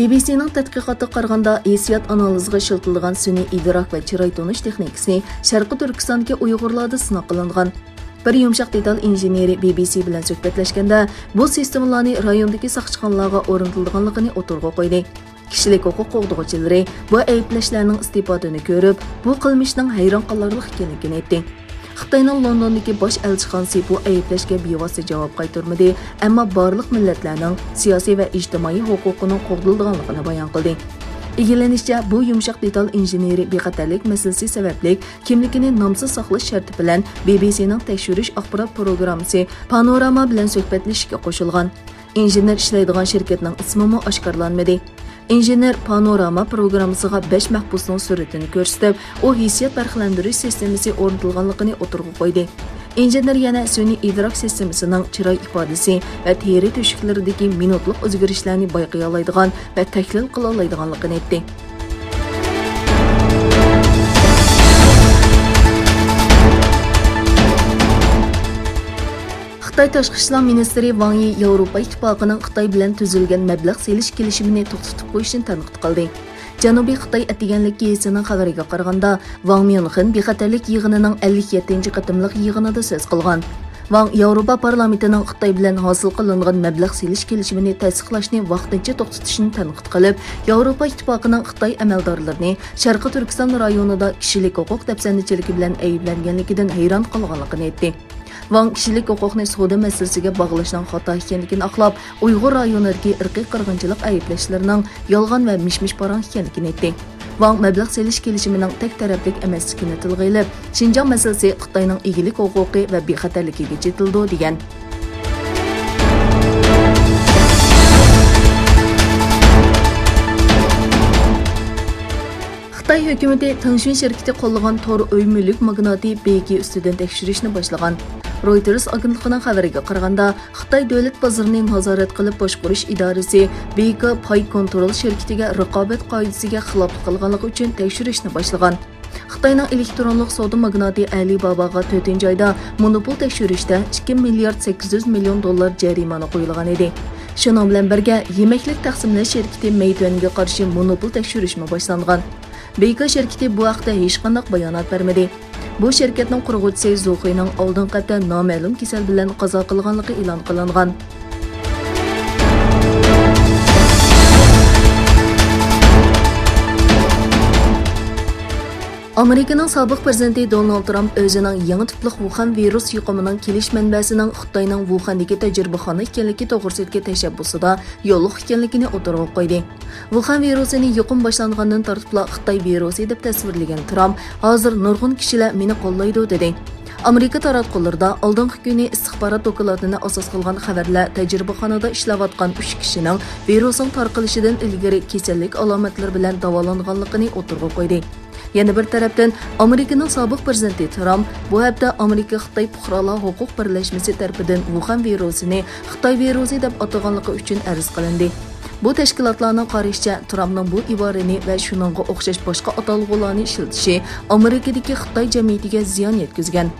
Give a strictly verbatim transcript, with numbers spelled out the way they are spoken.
بى بى سىنىڭ تەتقىقاتىغا قارىغاندا، ھېسسىيات ئانالىزىغا ئىشلىتىلىدىغان سۈنئىي ئىدراك ۋە چىراي تونۇش تېخنىكىسى شەرقىي تۈركىستاندىكى ئۇيغۇرلاردا سىناق قىلىنغان. بىر يۇمشاق دېتال ئىنژېنېرى بى بى سى بىلەن سۆھبەتلەشكەندە، بۇ سىستېمىلارنى رايوندىكى ساقچىخانىلارغا ئورنىتىلىدىغانلىقىنى ئوتتۇرىغا قويدى. كىشىلىك ھوقۇق قوغدىغۇچىلىرى بۇ ئەيىبلەشلەرنىڭ ئىستىپادىنى كۆرۈپ، بۇ قىلمىشنىڭ ھەيران قالارلىق ئىكەنلىكىنى ئېيتتى. خىتاينىڭ لوندوندىكى باش ئەلچىخانىسى بۇ ئەيىبلەشكە بىۋاسىتە جاۋاب قايتۇرمىدى، ئەمما بارلىق مىللەتلەرنىڭ سىياسىي ۋە ئىجتىمائىي ھوقۇقىنىڭ قوغدىلىدىغانلىقىنى بايان قىلدى. ئىگىلىنىشىچە، بۇ يۇمشاق دېتال ئىنژېنېرى بىخەتەرلىك مەسىلىسى سەۋەبلىك كىملىكىنى نامسىز ساقلاش شەرتى بىلەن بى بى سىنىڭ تەكشۈرۈش ئاخبارات پروگراممىسى پانوراما بىلەن سۆھبەتلىشىشكە قوشۇلغان. ئىنژېنېر ئىشلەيدىغان شىركەتنىڭ ئىسمىمۇ ئاشكارىلانمىدى. ئىنژېنېر پانوراما پروگراممىسىغا بەش مەھبۇسنىڭ سۈرىتىنى كۆرسىتىپ، ئۇ ھېسسىيات پەرقلەندۈرۈش سىستېمىسى ئورنىتىلغانلىقىنى ئوتتۇرىغا قويدى. ئىنژېنېر يەنە سۈنئىي ئىدراك سىستېمىسىنىڭ چىراي ئىپادىسى ۋە تېرە تۆشۈكلىرىدىكى مىنۇتلۇق ئۆزگىرىشلەرنى بايقىيالايدىغان ۋە تەھلىل قىلالايدىغانلىقىنى ئېيتتى. خىتاي تاشقى ئىشلار مىنىستىرى ۋاڭ يى ياۋروپا ئىتتىپاقىنىڭ خىتاي بىلەن تۈزۈلگەن مەبلەغ سېلىش كېلىشىمىنى توختىتىپ قويۇشنى تەنقىد قىلدى. جەنۇبىي خىتاي ئەتىگەنلىك گېزىتىنىڭ خەۋىرىگە قارىغاندا، ۋاڭ ميۇنخېن بىخەتەرلىك يىغىنىنىڭ ئەللىك يەتتىنچى قېتىملىق يىغىنىدا سۆز قىلغان. ۋاڭ ياۋروپا پارلامېنتىنىڭ خىتاي بىلەن ھاسىل قىلىنغان مەبلەغ سېلىش كېلىشىمىنى تەستىقلاشنى ۋاقتىنچە توختىتىشىنى تەنقىد قىلىپ، ياۋروپا ئىتتىپاقىنىڭ خىتاي ئەمەلدارلىرىنى شەرقىي تۈركىستان رايونىدا كىشىلىك ھوقۇق دەپسەندىچىلىكى بىلەن ئەيىبلەنگەنلىكىدىن ھەيران قالغانلىقىنى ئېيتتى. ۋاڭ كىشىلىك ھوقۇقنى سودا مەسىلىسىگە باغلاشنىڭ خاتا ئىكەنلىكىنى ئاقلاپ، ئۇيغۇر رايونىدىكى ئىرقىي قىرغىنچىلىق ئەيىبلەشلىرىنىڭ يالغان ۋە مىش-مىش پاراڭ ئىكەنلىكىنى ئېيتتى. ۋاڭ مەبلەغ سېلىش كېلىشىمىنىڭ تەك تەرەپلىك ئەمەسلىكىنى تىلغا ئېلىپ، شىنجاڭ مەسىلىسى خىتاينىڭ ئىگىلىك ھوقۇقى ۋە بىخەتەرلىكىگە چېتىلىدۇ، دېگەن. خىتاي ھۆكۈمىتى تېڭشۈن شىركىتى قوللىغان تور ئۆي مۈلۈك ماگناتى بېيكې ئۈستىدىن تەكشۈرۈشنى باشلىغان. رويتېرس ئاگېنتلىقىنىڭ خەۋىرىگە قارىغاندا، خىتاي دۆلەت بازىرىنى نازارەت قىلىپ باشقۇرۇش ئىدارىسى بېيكې پاي كونترول شىركىتىگە رىقابەت قائىدىسىگە خىلاپلىق قىلغانلىقى ئۈچۈن تەكشۈرۈشنى باشلىغان. خىتاينىڭ ئېلېكترونلۇق سودا ماگناتى ئەلى باباغا تۆتىنچى ئايدا مونوپول تەكشۈرۈشتە ئىككى مىليارد سەككىز يۈز مىليون دوللار جەرىمانە قويۇلغان ئىدى. شۇنىڭ بىلەن بىرگە، يېمەكلىك تەقسىملەش شىركىتى مېيتۈەنگە قارشى مونوپول تەكشۈرۈشمۇ باشلانغان. بېيكې شىركىتى بۇ ھەقتە ھېچقانداق بايانات بەرمىدى. بۇ شىركەتنىڭ قۇرغۇچىسى زۇخېينىڭ ئالدىنقى ھەپتە نامەلۇم كېسەل بىلەن قازا قىلغانلىقى ئېلان قىلىنغان. ئامېرىكىنىڭ سابىق پىرېزىدېنتى دونالد ترامپ ئۆزىنىڭ يېڭى تىپلىق ۋۇخەن ۋىرۇس يۇقۇمىنىڭ كېلىش مەنبەسىنىڭ خىتاينىڭ ۋۇخەندىكى تەجرىبىخانا ئىكەنلىكى توغرىسىدىكى تەشەببۇسىدا ياللۇغ ئىكەنلىكىنى ئوتتۇرىغا قويدى. ۋۇخەن ۋىرۇسىنى يۇقۇم باشلانغاندىن تارتىپلا خىتاي ۋىرۇسى دەپ تەسۋىرلىگەن ترامپ، ھازىر نۇرغۇن كىشىلەر مېنى قوللايدۇ، دېدى. ئامېرىكا تاراتقۇلىرىدا ئالدىنقى كۈنى ئىستىخبارات دوكلاتىنى ئاساس قىلغان خەۋەرلەر تەجرىبىخانىدا ئىشلەۋاتقان ئۈچ كىشىنىڭ ۋىرۇسنىڭ تارقىلىشىدىن ئىلگىرى كېسەللىك ئالامەتلىرى بىلەن داۋالانغانلىقىنى ئوتتۇرىغا قويدى. يەنە بىر تەرەپتىن، ئامېرىكىنىڭ سابىق پىرېزىدېنتى ترامپ بۇ ھەپتە ئامېرىكا خىتاي پۇقرالار ھوقۇق بىرلەشمىسى تەرىپىدىن ۋۇخەن ۋىرۇسىنى خىتاي ۋىرۇسى دەپ ئاتىغانلىقى ئۈچۈن ئەرز قىلىندى. بۇ تەشكىلاتلارنىڭ قارىشىچە، ترامپنىڭ بۇ ئىبارىنى ۋە شۇنىڭغا ئوخشاش باشقا ئاتالغۇلارنى ئىشلىتىشى ئامېرىكىدىكى خىتاي جەمئىيىتىگە زىيان يەتكۈزگەن.